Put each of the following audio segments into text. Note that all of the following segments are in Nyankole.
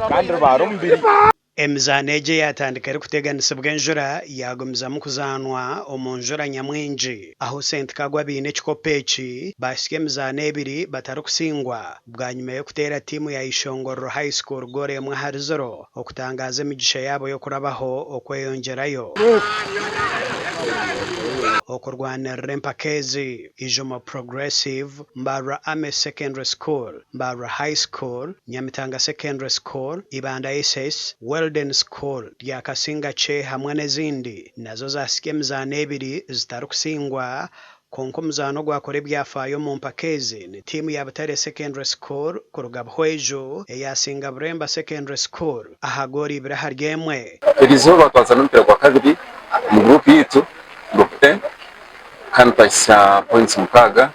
Kandi ribaara omubiri. Emizaano egi eyaatandika erikuteganisibwa enjura yaagumizamu kuzaanwa omu njura nyamwingi. Ahu St Kagwa abaine ekikopo eki baahitsya emizaano ebiri batarikusingwa bwanyima y'okuteera tiimu ya Ishongororo High School goolo emwe ahari ziro okutangaaza emigisha yaabo y'okurabaho okweyongyerayo okurwanirira empaka ezi. Ijumo Progressive, Mbarara Army Secondary School, Mbarara High School, Nyamitanga Secondary School, Ibanda SS, Weldon School, Ryakasingakye hamwe n'ezindi nazo zaasitsya emizaano ebiri zitarikusingwa kwonka omuzaano ogwakora ebyafaayo omu mpaka ezi ni tiimu ya Butare Secondary School kuruga Buhweju eyaasinga Buremba Secondary School aha goolo ibiri ahari emwe. Eriizooba twazaana omupiira gwakabiri omu guruupu yaitu, Group A, kandi twahitsya points mukaaga.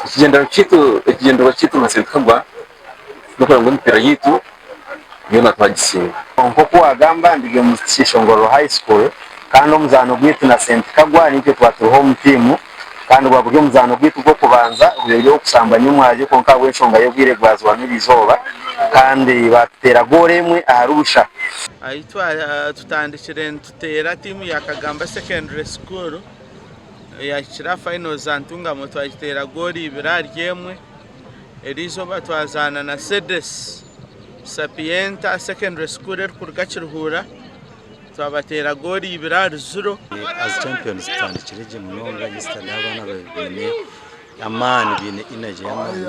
Ekigyendererwa kyaitu ekigyendererwa kyaitu nka St Kagwa n'okureba ngu emipiira yaitu yoona twagisinga. Nk'oku waagamba ndi omu Kishongororo High School kandi omuzaano gwaitu na St Kagwa niitwe twaba turi home team kandi gwaba guri omuzaano gwaitu gw'okubanza gubaire ogw'okushamba nyomwazyo kwonka ahabw'enshonga y'obwire gwazibwamu eriizooba kandi baatuteera goolo emwe ahari busha. Ahi tutandikire nituteera tiimu ya Kagamba Secondary School eyahikire aha finals za Ntungamo twagiteera goolo ibiri ahari emwe. Eriizooba twazaana na Cedes Sapienta Secondary School erikuruga Kiruhura twabateera goolo ibiri ahari ziro. As champions tutandikire gye munonga yesterday abaana baine amaani baine energy y'amaani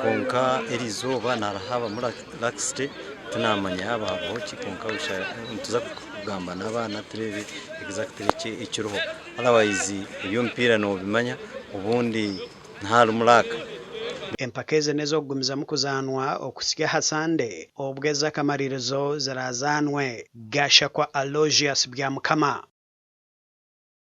kwonka eriizooba nihabamu laxity tinamanya yaaba habaho ki kwonka nituza kugamba n'abaana tureebe exactly ekiriho otherwise eby'omupiira nobimanya obundi niharimu laaka. Empaka ezi n'ez'okugumizamu kuzaanwa okuhitsya aha Sande obwo ez'akamaririzo ziraazaanwe. Gashakwa Aloysius Byamukama.